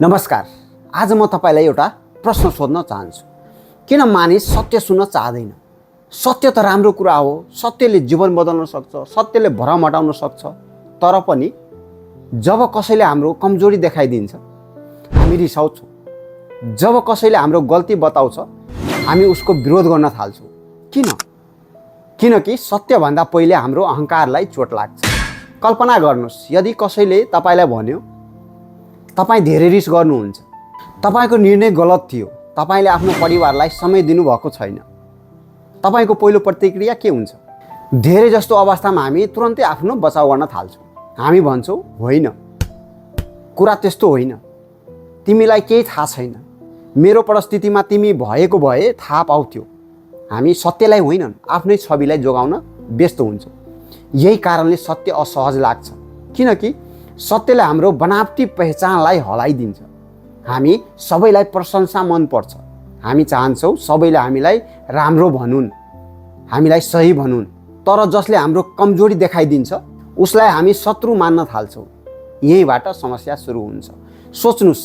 नमस्कार। आज म तपाईलाई एउटा प्रश्न सोध्न चाहन्छु। किन मानिस सत्य सुन्न चाहदैन? सत्य त राम्रो कुरा हो, सत्यले जीवन बदल्न सक्छ, सत्यले भ्रम हटाउन सक्छ। तर पनि जब कसैले हाम्रो कमजोरी देखाइदिन्छ हामी रिसाउँछौँ। जब कसैले हाम्रो गल्ती बताउँछ हामी उसको विरोध गर्न थाल्छौँ। किनकि सत्यभन्दा पहिले हाम्रो अहङ्कारलाई चोट लाग्छ। कल्पना गर्नुहोस्, यदि कसैले तपाईलाई भन्यो तपाईँ धेरै रिस गर्नुहुन्छ, तपाईको निर्णय गलत थियो, तपाईले आफ्नो परिवारलाई समय दिनुभएको छैन, तपाईको पहिलो प्रतिक्रिया के हुन्छ? धेरै जस्तो अवस्थामा हामी तुरन्तै आफ्नो बचाउ गर्न थाल्छौँ। हामी भन्छौँ, होइन, कुरा त्यस्तो होइन, तिमीलाई केही थाहा छैन, मेरो परिस्थितिमा तिमी भएको भए थाहा पाउँथ्यो। हामी सत्यलाई होइन आफ्नै छविलाई जोगाउन व्यस्त हुन्छौँ। यही कारणले सत्य असहज लाग्छ, किनकि सत्यले हाम्रो बनावटी पहिचानलाई हलाइदिन्छ। हामी सबैलाई प्रशंसा मनपर्छ, हामी चाहन्छौँ सबैले हामीलाई राम्रो भनुन्, हामीलाई सही भनुन्। तर जसले हाम्रो कमजोरी देखाइदिन्छ उसलाई हामी शत्रु मान्न थाल्छौँ। यहीँबाट समस्या सुरु हुन्छ। सोच्नुहोस्,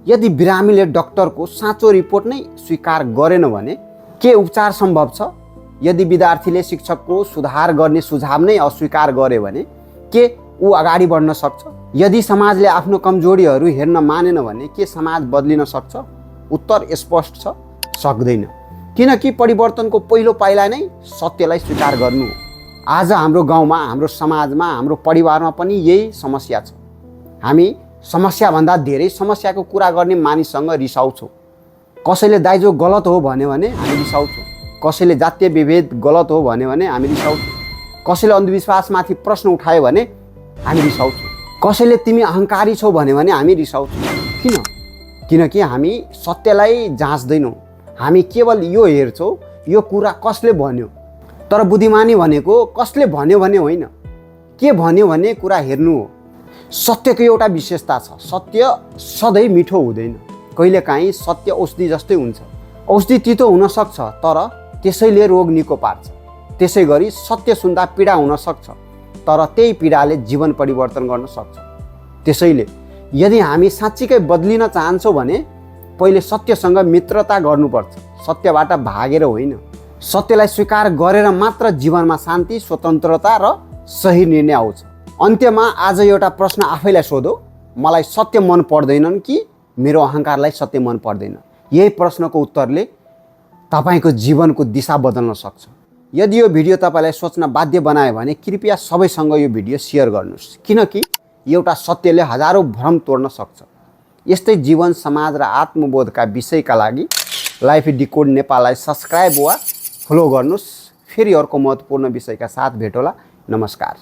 यदि बिरामीले डाक्टरको साँचो रिपोर्ट नै स्वीकार गरेन भने के उपचार सम्भव छ? यदि विद्यार्थीले शिक्षकको सुधार गर्ने सुझाव नै अस्वीकार गरे भने के ऊ अगाडि बढ्न सक्छ? यदि समाजले आफ्नो कमजोरीहरू हेर्न मानेन भने के समाज बदलिन सक्छ? उत्तर स्पष्ट छ, सक्दैन। किनकि परिवर्तनको पहिलो पाइला नै सत्यलाई स्वीकार गर्नु हो। आज हाम्रो गाउँमा, हाम्रो समाजमा, हाम्रो परिवारमा पनि यही समस्या छ। हामी समस्याभन्दा धेरै समस्याको कुरा गर्ने मानिससँग रिसाउँछौँ। कसैले दाइजो गलत हो भन्यो भने हामी रिसाउँछौँ। कसैले जातीय विभेद गलत हो भन्यो भने हामी रिसाउँछौँ। कसैले अन्धविश्वासमाथि प्रश्न उठायो भने हामी रिसाउँछौँ। कसैले तिमी अहङ्कारी छौ भन्यो भने हामी रिसाउँछौँ। किनकि हामी सत्यलाई जाँच्दैनौँ। हामी केवल यो हेर्छौँ, यो कुरा कसले भन्यो। तर बुद्धिमानी भनेको कसले भन्यो भने होइन, के भन्यो भन्ने कुरा हेर्नु हो। सत्यको एउटा विशेषता छ, सत्य सधैँ मिठो हुँदैन। कहिलेकाहीँ सत्य औषधि जस्तै हुन्छ। औषधि तितो हुनसक्छ तर त्यसैले रोग निको पार्छ। त्यसै गरी सत्य सुन्दा पीडा हुन सक्छ तर त्यही पीडाले जीवन परिवर्तन गर्न सक्छ। त्यसैले यदि हामी साँच्चीकै बदलिन चाहन्छौँ भने पहिले सत्यसँग मित्रता गर्नुपर्छ, सत्यबाट भागेर होइन। सत्यलाई स्वीकार गरेर मात्र जीवनमा शान्ति, स्वतन्त्रता र सही निर्णय आउँछ। अन्त्यमा आज एउटा प्रश्न आफैलाई सोधो, मलाई सत्य मन पर्दैनन् कि मेरो अहङ्कारलाई सत्य मन पर्दैन? यही प्रश्नको उत्तरले तपाईँको जीवनको दिशा बदल्न सक्छ। यदि यो भिडियो तपाईँलाई सोच्न बाध्य बनायो भने कृपया सबैसँग यो भिडियो सेयर गर्नुहोस्, किनकि एउटा सत्यले हजारौँ भ्रम तोड्न सक्छ। यस्तै जीवन, समाज र आत्मबोधका विषयका लागि लाइफ डिकोड नेपाललाई सब्सक्राइब वा फलो गर्नुहोस्। फेरि अर्को महत्त्वपूर्ण विषयका साथ भेटौँला। नमस्कार।